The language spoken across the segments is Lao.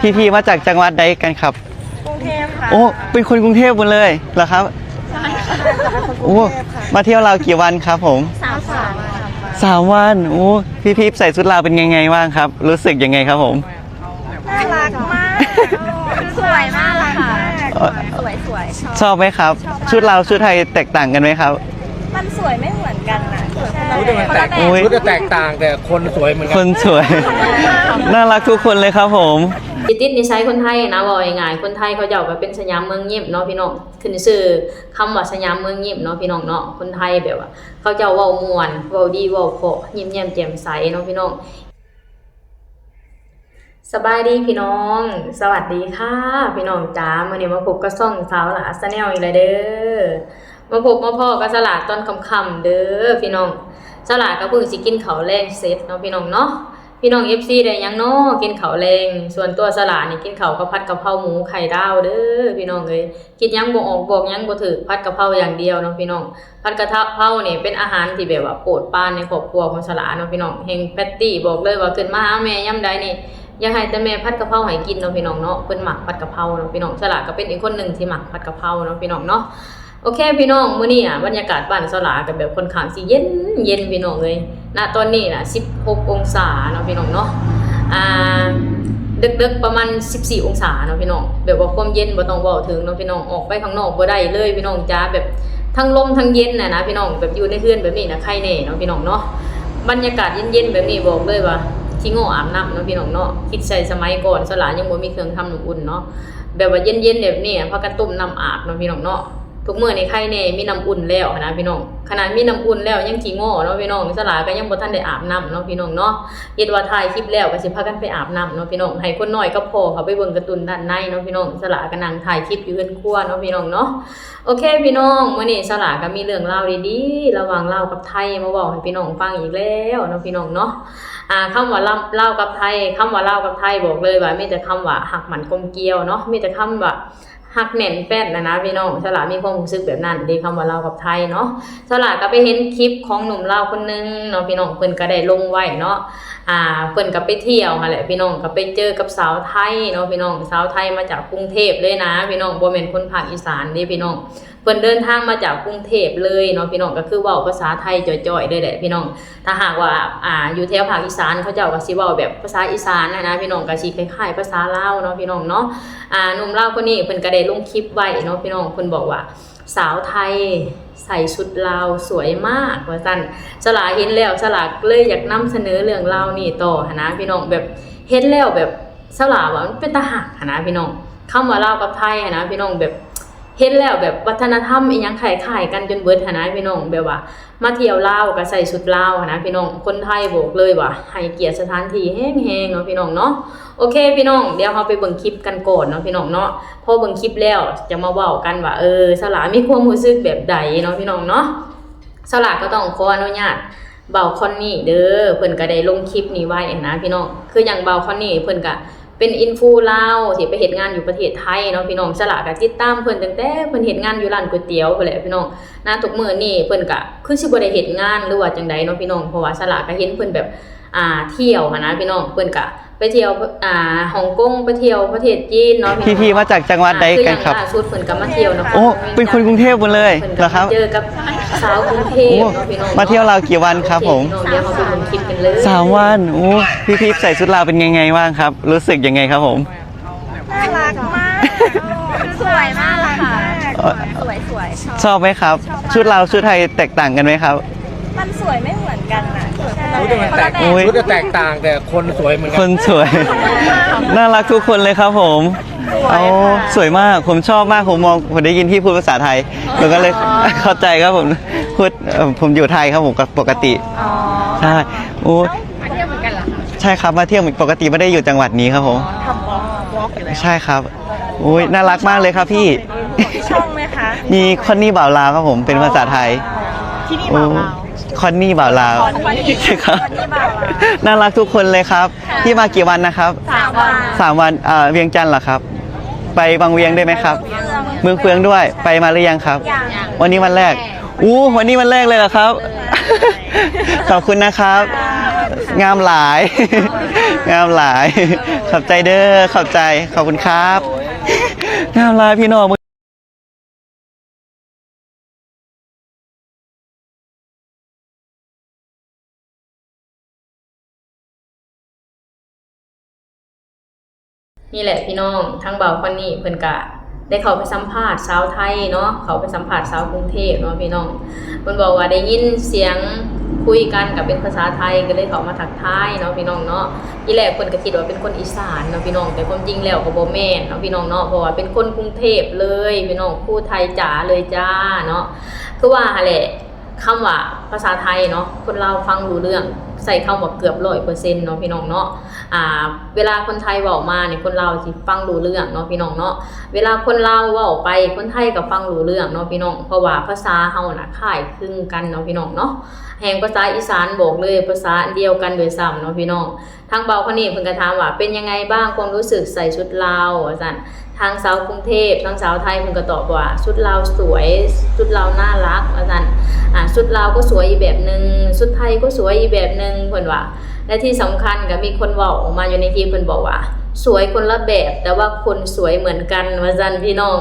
ພີ່ໆ ມາຈາກຈັງຫວັດໃດກັນຄັບ? ກຸງເທບຄ່ະ. ໂອ້ ເປັນຄົນກຸງເທບໝົດເລີຍເຫຼືອຄັບ? ໂອ້ ມາທ່ຽວລາວກີ່ວັນຄັບຜົມ? ສາມວັນ. ສາມວັນ. ໂອ້ ພີ່ໆ ໃສ່ຊຸດລາວເປັນຍັງໄງບ້າງຄັບ? ຮູ້ສຶກຍັງໄງຄັບຜົມ? ໜ້າລັກມາກ ສວຍມາກເລີຍຄ່ະ. ເອີ ສວຍໆ ຊອບ ຊອບໄໝຄັບ? ຊອບມາກ. ຊຸດລາວຊຸດໄທແຕກຕ່າງກັນໄໝຄັບ? ມັນສວຍໄມ່ເໝືອນກັນນະ. ຊຸດມັນແຕກ ຄົນລະແບບ. ໂອ້ຍ ຊຸດແຕກຕ່າງ ແຕ່ຄົນສວຍເໝືອນກັນ. ຄົນສວຍ ໜ້າລັກທຸກຄົນເລີຍຄັບຜົມ. ຊິຕິດນິໄສຄົນໄທນະ ເວົ້າງ່າຍໆ ຄົນໄທເຂົາເຈົ້າກໍເປັນສະຫຍາມເມືອງຍິ້ມເນາະພີ່ນ້ອງ ຂຶ້ນຊື່ຄຳວ່າສະຫຍາມເມືອງຍິ້ມເນາະພີ່ນ້ອງເນາະ. ຄົນໄທແບບວ່າເຂົາເຈົ້າເວົ້າມ່ວນ ເວົ້າດີ ເວົ້າເພາະ ຍິ້ມແຍ້ມແຈ່ມໃສເນາະພີ່ນ້ອງ. ສະບາຍດີພີ່ນ້ອງ ສະຫວັດດີຄ່ະພີ່ນ້ອງຈ໋າ. ມື້ນີ້ມາພົບກັບຊ່ອງສາວຫຼ້າ Channel ອີກແລ້ວເດີ້. ມາພົບມາພໍ້ກັບສາວຫຼ້າຕອນຄ່ຳໆເດີ້ພີ່ນ້ອງ. ສາວຫຼ້າກໍເພິ່ງຊິກິນເຂົ້າແລງເສັດເນາະພີ່ນ້ອງເນາະ. ພີ່ນ້ອງ ເອັຟຊີ ໄດ້ຫຍັງນໍ ກິນເຂົ້າແລງ? ສ່ວນຕົວສາວຫຼ້ານີ້ກິນເຂົ້າກັບຜັດກະເພົາໝູໄຂ່ດາວເດີ້ພີ່ນ້ອງເອີຍ. ຄິດຫຍັງບໍ່ອອກ ບອກຫຍັງບໍ່ຖືກ ຜັດກະເພົາຢ່າງດຽວເນາະພີ່ນ້ອງ. ຜັດກະເພົານີ້ເປັນອາຫານທີ່ແບບວ່າໂປດປານໃນຄອບຄົວຂອງສາວຫຼ້າເນາະພີ່ນ້ອງ. ແຮ່ງແພັດຕີ້ບອກເລີຍວ່າຂຶ້ນມາຫາແມ່ຍາມໃດນີ້ ຢາກໃຫ້ແຕ່ແມ່ຜັດກະເພົາໃຫ້ກິນເນາະພີ່ນ້ອງເນາະ. ເພິ່ນມັກຜັດກະເພົາເນາະພີ່ນ້ອງ. ສາວຫຼ້າກໍເປັນອີກຄົນໜຶ່ງທີ່ມັກຜັດກະເພົາເນາະພີ່ນ້ອງເນາະ. ໂອເຄພີ່ນ້ອງ ມື້ນີ້ອະ ບັນຍາກາດບ້ານສາວຫຼ້າກໍແບບຄ່ອນຂ້າງຊິເຢັນໆ ພີ່ນ້ອງເອີຍ. ນະຕອນນີ້ນະ ສິບຫົກອົງສາເນາະພີ່ນ້ອງເນາະ. ອ່າ ເດິກໆ ປະມານສິບສີ່ອົງສາເນາະພີ່ນ້ອງ. ແບບວ່າຄວາມເຢັນບໍ່ຕ້ອງເວົ້າເຖິງເນາະພີ່ນ້ອງ ອອກໄປຂ້າງນອກບໍ່ໄດ້ເລີຍພີ່ນ້ອງຈ໋າ. ແບບທັງລົມທັງເຢັນນະນະພີ່ນ້ອງ ແບບຢູ່ໃນເຮືອນແບບນີ້ນະ ໄຄແນ່ເນາະພີ່ນ້ອງເນາະ. ບັນຍາກາດເຢັນໆ ແບບນີ້ບອກເລີຍວ່າຂີ້ງໍອາບນ້ຳເນາະພີ່ນ້ອງເນາະ. ຄິດໃສ່ສະໄໝກ່ອນ ສາວຫຼ້າຍັງບໍ່ມີເຄື່ອງທຳນ້ຳອຸ່ນເນາະ. ແບບວ່າເຢັນໆ ແບບນີ້ ພາກັນຕົ້ມນ້ຳອາບເນາະພີ່ນ້ອງເນາະ. ທຸກມື້ນີ້ໄຄແນ່ມີນ້ຳອຸ່ນແລ້ວຫັ້ນນະພີ່ນ້ອງ. ຂະໜາດມີນ້ຳອຸ່ນແລ້ວຍັງຂີ້ງໍເນາະພີ່ນ້ອງ. ສາວຫຼ້າກໍຍັງບໍ່ທັນໄດ້ອາບນ້ຳເນາະພີ່ນ້ອງເນາະ. ເຮັດວ່າຖ່າຍຄລິບແລ້ວກໍຊິພາກັນໄປອາບນ້ຳເນາະພີ່ນ້ອງ. ໃຫ້ຄົນນ້ອຍກັບພໍ່ເຂົາໄປເບິ່ງກາຕູນດ້ານໃນເນາະພີ່ນ້ອງ. ສາວຫຼ້າກໍນັ່ງຖ່າຍຄລິບຢູ່ເຮືອນຄົວເນາະພີ່ນ້ອງເນາະ. ໂອເຄພີ່ນ້ອງ ມື້ນີ້ສາວຫຼ້າກໍມີເລື່ອງລາວດີໆ ລະຫວ່າງລາວກັບໄທມາເວົ້າໃຫ້ພີ່ນ້ອງຟັງອີກແລ້ວເນາະພີ່ນ້ອງເນາະ. ອ່າ ຄຳວ່າລາວ ລາວກັບໄທ ຄຳວ່າລາວກັບໄທບອກເລີຍວ່າມີແຕ່ຄຳວ່າຮັກໝັ້ນກົມກຽວເນາະ. ມີແຕ່ຄຳວ່າ ຮັກແໜ້ນແຟ້ນຫັ້ນນະພີ່ນ້ອງ. ສາວຫຼ້າມີຄວາມຮູ້ສຶກແບບນັ້ນເດ້ ຄຳວ່າລາວກັບໄທເນາະ. ສາວຫຼ້າກໍໄປເຫັນຄລິບຂອງໜຸ່ມລາວຄົນໜຶ່ງເນາະພີ່ນ້ອງ ເພິ່ນກໍໄດ້ລົງໄວ້ເນາະ. ອ່າ ເພິ່ນກໍໄປທ່ຽວຫັ້ນແຫຼະພີ່ນ້ອງ ກໍໄປເຈີກັບສາວໄທເນາະພີ່ນ້ອງ. ສາວໄທມາຈາກກຸງເທບເລີຍນະພີ່ນ້ອງ ບໍ່ແມ່ນຄົນພາກອີສານເດ້ພີ່ນ້ອງ. ເພິ່ນເດີນທາງມາຈາກກຸງເທບເລີຍເນາະພີ່ນ້ອງ ກໍຄືເວົ້າພາສາໄທຈ່ອຍໆເລີຍແຫຼະພີ່ນ້ອງ. ຖ້າຫາກວ່າ ອ່າ ຢູ່ແຖວພາກອີສານ ເຂົາເຈົ້າກໍຊິເວົ້າແບບພາສາອີສານຫັ້ນນະພີ່ນ້ອງ ກໍຊິຄ້າຍໆພາສາລາວເນາະພີ່ນ້ອງເນາະ. ອ່າ ໜຸ່ມລາວຄົນນີ້ເພິ່ນກໍໄດ້ລົງຄລິບໄວ້ເນາະພີ່ນ້ອງ ເພິ່ນບອກວ່າ ສາວໄທໃສ່ຊຸດລາວສວຍມາກ ວ່າຊັ້ນ. ສາວຫຼ້າເຫັນແລ້ວ ສາວຫຼ້າເລີຍຢາກນຳສະເໜີເລື່ອງລາວນີ້ຕໍ່ຫັ້ນນະພີ່ນ້ອງ. ແບບເຫັນແລ້ວແບບ ສາວຫຼ້າວ່າມັນເປັນຕາຮັກຫັ້ນນະພີ່ນ້ອງ. ຄຳວ່າລາວກັບໄທຫັ້ນນະພີ່ນ້ອງ ແບບເຫັນແລ້ວແບບວັດທະນະທຳອີ່ຫຍັງຄ້າຍໆກັນຈົນເບິດຫັ້ນນະພີ່ນ້ອງ. ແບບວ່າມາທ່ຽວລາວກໍໃສ່ຊຸດລາວຫັ້ນນະພີ່ນ້ອງ. ຄົນໄທບອກເລີຍວ່າໃຫ້ກຽດສະຖານທີ່ແຮງໆເນາະພີ່ນ້ອງເນາະ. ໂອເຄພີ່ນ້ອງ ດຽວເຮົາໄປເບິ່ງຄລິບກັນກ່ອນເນາະພີ່ນ້ອງເນາະ. ພໍເບິ່ງຄລິບແລ້ວຈະມາເວົ້າກັນວ່າ ເອີ ສາວຫຼ້າມີຄວາມຮູ້ສຶກແບບໃດເນາະພີ່ນ້ອງເນາະ. ສາວຫຼ້າກໍຕ້ອງຂໍອະນຸຍາດບ່າວຄອນນີເດີ ເພິ່ນກໍໄດ້ລົງຄລິບນີ້ໄວ້ຫັ້ນນະພີ່ນ້ອງ. ຄືຫຍັງບ່າວຄອນນີເພິ່ນກໍ ເປັນອິນຟູລາວທີ່ໄປເຮັດງານຢູ່ປະເທດໄທເນາະພີ່ນ້ອງ. ສາວຫຼ້າກໍຕິດຕາມເພິ່ນຕັ້ງແຕ່ເພິ່ນເຮັດງານຢູ່ຮ້ານກ໋ວຍຕຽວພຸ້ນແຫຼະພີ່ນ້ອງ. ນະ ທຸກມື້ນີ້ເພິ່ນກໍຄືຊິບໍ່ໄດ້ເຮັດງານ ຫຼືວ່າຈັ່ງໃດເນາະພີ່ນ້ອງ ເພາະວ່າສາວຫຼ້າກໍເຫັນເພິ່ນແບບ ອ່າ ທ່ຽວຫັ້ນນະພີ່ນ້ອງ. ເພິ່ນກໍໄປທ່ຽວ ອ່າ ຮົງກົງ ໄປທ່ຽວປະເທດຈີນເນາະພີ່ນ້ອງ. ພີ່ໆ ມາຈາກຈັງຫວັດໃດກັນຄັບ? ອ່າ ຄືຢ່າງລ່າສຸດເພິ່ນກໍມາທ່ຽວນະຄອນຫຼວງວຽງຈັນ. ໂອ້ ເປັນຄົນກຸງເທບໝົດເລີຍເຫຼືອຄັບ? ເພິ່ນກໍໄປເຈີກັບ ສາວກຸງເທບເນາະພີ່ນ້ອງເນາະ. ໂອ້ ມາທ່ຽວລາວກີ່ວັນຄັບຜົມ? ໂອເຄພີ່ນ້ອງ ດຽວເຮົາໄປເບິ່ງຄລິບກັນເລີຍ. ສາມວັນ. ໂອ້ ພີ່ໆ ໃສ່ຊຸດລາວເປັນຍັງໄງບ້າງຄັບ? ຮູ້ສຶກຍັງໄງຄັບຜົມ? ໜ້າລັກມາກ ສວຍມາກເລີຍຄ່ະ. ເອີ ສວຍໆ ຊອບ ຊອບໄໝຄັບ? ຊອບມາກ. ຊຸດລາວຊຸດໄທແຕກຕ່າງກັນໄໝຄັບ? ມັນສວຍໄມ່ເໝືອນກັນນະ. ໃຊ່ ຊຸດມັນແຕກ ຄົນລະແບບ. ໂອ້ຍ ຊຸດແຕກຕ່າງ ແຕ່ຄົນສວຍເໝືອນກັນ. ຄົນສວຍ ໜ້າລັກທຸກຄົນເລີຍຄັບຜົມ. ສວຍ ເອົາ ຄ່ະ ສວຍມາກ ຜົມຊອບມາກ. ຜົມມອງ ຜົມໄດ້ຍິນທີ່ພູດພາສາໄທ ຜົມກໍເລີຍ ອໍ ເຂົ້າໃຈຄັບຜົມ. ພຸດ ເອີ ຜົມຢູ່ໄທຄັບຜົມ ກໍປົກກະຕິ. ອໍ ໃຊ່ ໂອ້ຍ ເອົ້າ ມາທ່ຽວເໝືອນກັນເຫຼືອຄະ? ໃຊ່ຄັບ ມາທ່ຽວ ປົກກະຕິບໍ່ໄດ້ຢູ່ຈັງຫວັດນີ້ຄັບຜົມ. ອໍ ທຳບລັອກ ບລັອກຢູ່ແລ້ວ. ໃຊ່ຄັບ. ໂອ້ຍ ໜ້າລັກມາກເລີຍຄັບພີ່. ຊ່ອງໄໝຄະ? ມີຄອນນີບ່າວລາວຄັບຜົມ ເປັນພາສາໄທ. ອໍ ທີ່ນີ້ບ່າວລາວ. ໂອ້ ຄອນນີບ່າວລາວ. ຄອນນີ ຄັບ ຄອນນີບ່າວລາວ. ໜ້າລັກທຸກຄົນເລີຍຄັບ. ພີ່ມາກີ່ວັນນະຄັບ? ສາມວັນ. ສາມວັນ. ເອີ ວຽງຈັນເຫຼືອຄັບ? ໄປວັງວຽງດ້ວຍໄໝຄັບ? ໄປວັງວຽງ. ເມືອງເຟືອງດ້ວຍ. ໄປມາຫຼືຍັງຄັບ? ຍັງ. ວັນນີ້ວັນແລກ. ໂອ້ ວັນນີ້ວັນແລກເລີຍເຫຼືອຄັບ? ເອີ ຂອບຄຸນນະຄັບ. ຄ່ະ. ງາມຫຼາຍ ງາມຫຼາຍ ຂອບໃຈເດີ ຂອບໃຈ ຂອບຄຸນຄັບ ງາມຫຼາຍພີ່ນ້ອງ. ນີ້ແຫຼະພີ່ນ້ອງ ທາງບ່າວຄອນນີ້ເພິ່ນກະໄດ້ເຂົ້າໄປສຳພາດຊາວໄທເນາະ ເຂົ້າໄປສຳພາດຊາວກຸງເທບເນາະພີ່ນ້ອງ. ເພິ່ນບອກວ່າໄດ້ຍິນສຽງຄຸຍກັນກະເປັນພາສາໄທ ກະເລີຍເຂົ້າມາທັກທາຍເນາະພີ່ນ້ອງເນາະ. ທີແລກເພິ່ນກະຄິດວ່າເປັນຄົນອີສານເນາະພີ່ນ້ອງ ແຕ່ຄວາມຈິງແລ້ວກະບໍ່ແມ່ນເນາະພີ່ນ້ອງເນາະ ເພາະວ່າເປັນຄົນກຸງເທບເລີຍພີ່ນ້ອງ ພູໄທຈ໋າເລີຍຈ້າເນາະ. ຄືວ່າຫັ້ນແຫຼະ ຄຳວ່າພາສາໄທເນາະ ຄົນລາວຟັງຮູ້ເລື່ອງ ໃຊ້ຄຳວ່າເກືອບຮ້ອຍເປີເຊັນເນາະພີ່ນ້ອງເນາະ. ອ່າ ເວລາຄົນໄທເວົ້າມານີ້ ຄົນລາວຊິຟັງຮູ້ເລື່ອງເນາະພີ່ນ້ອງເນາະ. ເວລາຄົນລາວເວົ້າໄປ ຄົນໄທກະຟັງຮູ້ເລື່ອງເນາະພີ່ນ້ອງ ເພາະວ່າພາສາເຮົານະຄ້າຍຄືກັນເນາະພີ່ນ້ອງເນາະ. ແຮ່ງພາສາອີສານບອກເລີຍ ພາສາອັນດຽວກັນດ້ວຍຊ້ຳເນາະພີ່ນ້ອງ. ທາງບ່າວຄົນນີ້ເພິ່ນກະຖາມວ່າ ເປັນຍັງໄງບ້າງຄວາມຮູ້ສຶກໃສ່ຊຸດລາວ ວ່າຊັ້ນ. ທາງຊາວກຸງເທບ ທາງຊາວໄທເພິ່ນກະຕອບວ່າ ຊຸດລາວສວຍ ຊຸດລາວໜ້າລັກ ວ່າຊັ້ນ. ອາ ຊຸດລາວກໍສວຍອີກແບບໜຶ່ງ ຊຸດໄທກໍສວຍອີກແບບໜຶ່ງ ເພິ່ນວ່າ. ແລະທີ່ສຳຄັນກະມີຄົນເວົ້າອອກມາຢູ່ໃນຄລິບ ເພິ່ນບອກວ່າ ສວຍຄົນລະແບບ ແຕ່ວ່າຄົນສວຍເໝືອນກັນ ວ່າຊັ້ນພີ່ນ້ອງ.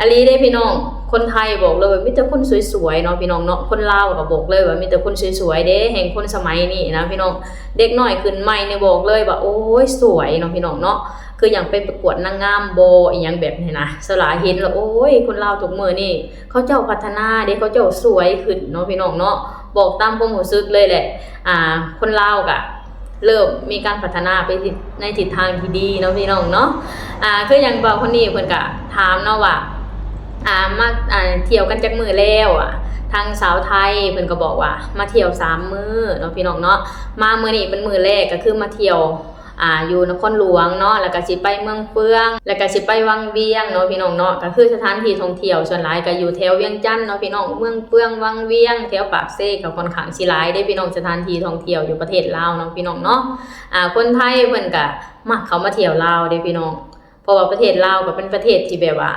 ອີ່ຫຼີເດ້ພີ່ນ້ອງ ຄົນໄທບອກເລີຍວ່າມີແຕ່ຄົນສວຍໆເນາະພີ່ນ້ອງເນາະ ຄົນລາວກະບອກເລີຍວ່າມີແຕ່ຄົນສວຍໆເດ້. ແຮ່ງຄົນສະໄໝນີ້ນະພີ່ນ້ອງ ເດັກນ້ອຍຂຶ້ນໃໝ່ນີ້ບອກເລີຍວ່າ ໂອ້ຍ ສວຍເນາະພີ່ນ້ອງເນາະ ຄືຫຍັງໄປປະກວດນາງງາມບໍ ອີ່ຫຍັງແບບນີ້ນະ. ສາລາເຫັນແລ້ວ ໂອ້ຍ ຄົນລາວທຸກມື້ນີ້ ເຂົາເຈົ້າພັດທະນາເດ້ ເຂົາເຈົ້າສວຍຂຶ້ນເນາະພີ່ນ້ອງເນາະ. ບອກຕາມຄວາມຮູ້ສຶກເລີຍແຫຼະ ອາ ຄົນລາວກະເລີ່ມມີການພັດທະນາໄປໃນທິດທາງທີ່ດີເນາະພີ່ນ້ອງເນາະ. ອາ ຄືຫຍັງບ່າວຄົນນີ້ເພິ່ນກະຖາມເນາະວ່າ ອາ ມາ ອາ ທ່ຽວກັນຈັກມື້ແລ້ວ ອາ ທາງສາວໄທເພິ່ນກະບອກວ່າ ມາທ່ຽວສາມມື້ເນາະພີ່ນ້ອງເນາະ. ມາມື້ນີ້ເປັນມື້ແລກ ກະຄືມາທ່ຽວ ອາ ຢູ່ນະຄອນຫຼວງເນາະ ແລ້ວກະຊິໄປເມືອງເຟືອງ ແລ້ວກະຊິໄປວັງວຽງເນາະພີ່ນ້ອງເນາະ. ກະຄືສະຖານທີ່ທ່ອງທ່ຽວສ່ວນຫຼາຍກະຢູ່ແຖວວຽງຈັນເນາະພີ່ນ້ອງ ເມືອງເຟືອງ ວັງວຽງ ແຖວປາກເຊກະຂ້ອນຂ້າງຊິຫຼາຍເດ້ພີ່ນ້ອງ ສະຖານທີ່ທ່ອງທ່ຽວຢູ່ປະເທດລາວເນາະພີ່ນ້ອງເນາະ. ອາ ຄົນໄທເພິ່ນກະມັກເຂົ້າມາທ່ຽວລາວເດ້ພີ່ນ້ອງ ເພາະວ່າປະເທດລາວກະເປັນປະເທດທີ່ແບບວ່າ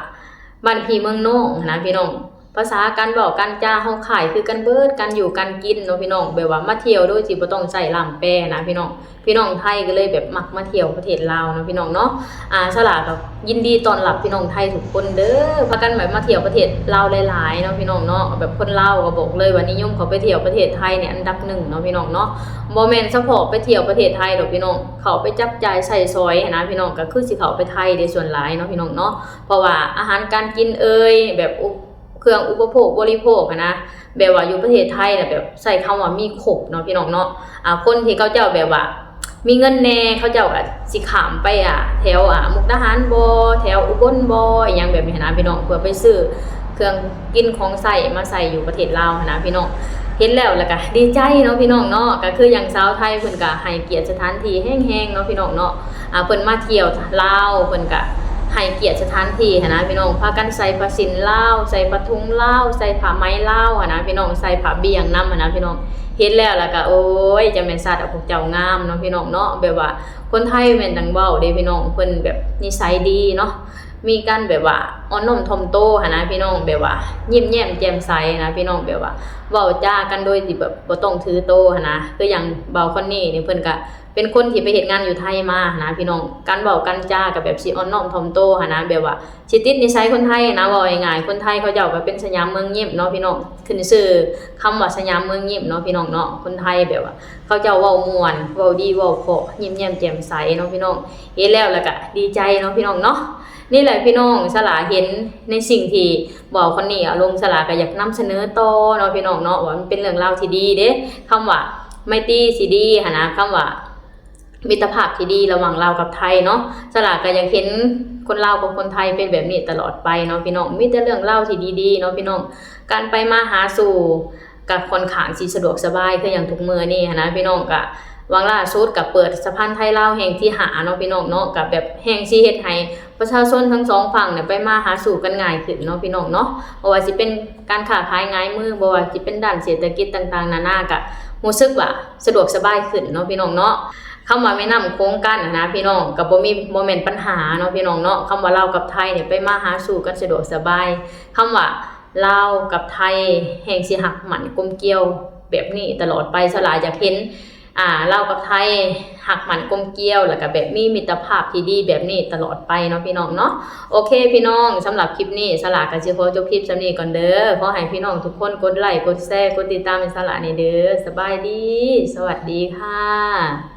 ບ້ານພີ່ເມືອງນ້ອງຫັ້ນນະພີ່ນ້ອງ. ພາສາການເວົ້າການຈາເຮົາຄ້າຍຄືກັນເບີດ ການຢູ່ການກິນເນາະພີ່ນ້ອງ ແບບວ່າມາທ່ຽວໂດຍທີ່ບໍ່ຕ້ອງໃຊ້ລ່າມແປນະພີ່ນ້ອງ. ພີ່ນ້ອງໄທກະເລີຍແບບມັກມາທ່ຽວປະເທດລາວເນາະພີ່ນ້ອງເນາະ. ອາ ສາລາກະຍິນດີຕ້ອນຮັບພີ່ນ້ອງໄທທຸກຄົນເດີ ພາກັນແບບມາທ່ຽວປະເທດລາວຫຼາຍໆເນາະພີ່ນ້ອງເນາະ. ແບບຄົນລາວກະບອກເລີຍວ່ານິຍົມເຂົ້າໄປທ່ຽວປະເທດໄທນີ້ອັນດັບໜຶ່ງເນາະພີ່ນ້ອງເນາະ. ບໍ່ແມ່ນສະເພາະໄປທ່ຽວປະເທດໄທດອກພີ່ນ້ອງ ເຂົ້າໄປຈັບຈ່າຍໃຊ້ສອຍຫັ້ນນະພີ່ນ້ອງ ກະຄືຊິເຂົ້າໄປໄທເດ້ສ່ວນຫຼາຍເນາະພີ່ນ້ອງເນາະ. ເພາະວ່າອາຫານການກິນເອີຍ ແບບອຸ ເຄື່ອງອຸປະໂພກບໍລິໂພກຫັ້ນນະ ແບບວ່າຢູ່ປະເທດໄທນະ ແບບໃຊ້ຄຳວ່າມີຄົບເນາະພີ່ນ້ອງເນາະ. ອາ ຄົນທີ່ເຂົາເຈົ້າແບບວ່າມີເງິນແດ່ ເຂົາເຈົ້າກະຊິຂ້າມໄປ ອາ ແຖວ ອາ ມຸກດາຫານບໍ ແຖວອຸບົນບໍ ອີ່ຫຍັງແບບນີ້ຫັ້ນນະພີ່ນ້ອງ ເພື່ອໄປຊື້ເຄື່ອງກິນຂອງໃຊ້ມາໃຊ້ຢູ່ປະເທດລາວຫັ້ນນະພີ່ນ້ອງ. ເຫັນແລ້ວລະກະດີໃຈເນາະພີ່ນ້ອງເນາະ. ກະຄືຫຍັງຊາວໄທເພິ່ນກະໃຫ້ກຽດສະຖານທີ່ແຮງໆເນາະພີ່ນ້ອງເນາະ. ອາ ເພິ່ນມາທ່ຽວລາວ ເພິ່ນກະໃຫ້ກຽດສະຖານທີ່ຫັ້ນນະພີ່ນ້ອງ ພາກັນໃສ່ຜ້າສິ້ນລາວ ໃສ່ຜ້າຖົງລາວ ໃສ່ຜ້າໄໝລາວຫັ້ນນະພີ່ນ້ອງ ໃສ່ຜ້າບ່ຽງນຳຫັ້ນນະພີ່ນ້ອງ. ເຫັນແລ້ວລະກະ ໂອ້ຍ ຈັ່ງແມ່ນຊາດເອົາພວກເຈົ້າງາມເນາະພີ່ນ້ອງເນາະ. ແບບວ່າຄົນໄທແມ່ນຈັ່ງເວົ້າເດ້ພີ່ນ້ອງ ເພິ່ນແບບນິໄສດີເນາະ ມີການແບບວ່າອ່ອນນ້ອມຖ່ອມໂຕຫັ້ນນະພີ່ນ້ອງ ແບບວ່າຍິ້ມແຍ້ມແຈ່ມໃສຫັ້ນນະພີ່ນ້ອງ ແບບວ່າເວົ້າຈາກັນໂດຍທີ່ແບບບໍ່ຕ້ອງຖືໂຕຫັ້ນນະ. ຄືຫຍັງບ່າວຄອນນີ້ນີ້ ເພິ່ນກະ ເປັນຄົນທີ່ໄປເຮັດງານຢູ່ໄທມາຫັ້ນນະພີ່ນ້ອງ ການເວົ້າການຈາກະແບບຊິອ່ອນນ້ອມຖ່ອມໂຕຫັ້ນນະ ແບບວ່າຊິຕິດນິໄສຄົນໄທຫັ້ນນະ. ເວົ້າງ່າຍໆ ຄົນໄທເຂົາເຈົ້າກະເປັນສະຫຍາມເມືອງຍິ້ມເນາະພີ່ນ້ອງ ຂຶ້ນຊື່ຄຳວ່າສະຫຍາມເມືອງຍິ້ມເນາະພີ່ນ້ອງເນາະ. ຄົນໄທແບບວ່າເຂົາເຈົ້າເວົ້າມ່ວນ ເວົ້າດີ ເວົ້າເພາະ ຍິ້ມແຍ້ມແຈ່ມໃສເນາະພີ່ນ້ອງ. ເຫັນແລ້ວລະກະດີໃຈເນາະພີ່ນ້ອງເນາະ. ນີ້ແຫຼະພີ່ນ້ອງ ສາລາເຫັນໃນສິ່ງທີ່ບ່າວຄົນນີ້ເອົາລົງ ສາລາກະຢາກນຳສະເໜີຕໍ່ເນາະພີ່ນ້ອງເນາະ ວ່າມັນເປັນເລື່ອງລາວທີ່ດີເດ້. ຄຳວ່າໄມຕີທີ່ດີຫັ້ນນະ ຄຳວ່າ ມິດຕະພາບທີ່ດີລະຫວ່າງລາວກັບໄທເນາະ. ສາລາກະຢາກເຫັນຄົນລາວກັບຄົນໄທເປັນແບບນີ້ຕະຫຼອດໄປເນາະພີ່ນ້ອງ ມີແຕ່ເລື່ອງລາວທີ່ດີໆເນາະພີ່ນ້ອງ. ການໄປມາຫາສູ່ກະຂ້ອນຂ້າງຊິສະດວກສະບາຍ ຄືຫຍັງທຸກມື້ນີ້ຫັ້ນນະພີ່ນ້ອງ. ກະຫວ່າງລ່າສຸດກະເປີດສະພານໄທລາວແຫ່ງທີຫ້າເນາະພີ່ນ້ອງເນາະ ກະແບບແຮ່ງຊິເຮັດໃຫ້ປະຊາຊົນທັງສອງຝັ່ງນີ້ໄປມາຫາສູ່ກັນງ່າຍຂຶ້ນເນາະພີ່ນ້ອງເນາະ. ບໍ່ວ່າຊິເປັນການຄ້າຂາຍງ່າຍມື ບໍ່ວ່າຊິເປັນດ້ານເສດຖະກິດຕ່າງໆນານາ ກະຮູ້ສຶກວ່າສະດວກສະບາຍຂຶ້ນເນາະພີ່ນ້ອງເນາະ. ຄຳວ່າແມ່ນ້ຳໂຂງກັ້ນຫັ້ນນະພີ່ນ້ອງ ກະບໍ່ມີ ບໍ່ແມ່ນປັນຫາເນາະພີ່ນ້ອງເນາະ. ຄຳວ່າລາວກັບໄທນີ້ໄປມາຫາສູ່ກັນສະດວກສະບາຍ ຄຳວ່າລາວກັບໄທແຮ່ງຊິຮັກໝັ້ນກົມກຽວແບບນີ້ຕະຫຼອດໄປ. ສາລາຢາກເຫັນ ອ່າ ລາວກັບໄທຮັກໝັ້ນກົມກຽວ ແລ້ວກໍແບບມີມິດຕະພາບທີ່ດີແບບນີ້ຕະຫຼອດໄປເນາະພີ່ນ້ອງເນາະ. ໂອເຄພີ່ນ້ອງ, ສຳລັບຄລິບນີ້ສາລາກໍຊິຂໍຈົບຄລິບສ່ຳນີ້ກ່ອນເດີ. ຂໍໃຫ້ພີ່ນ້ອງທຸກຄົນກົດໄລ ກົດແຊ ກົດຕິດຕາມໃຫ້ສາລາແດ່ເດີ. ສະບາຍດີ, ສະຫວັດດີຄ່ະ.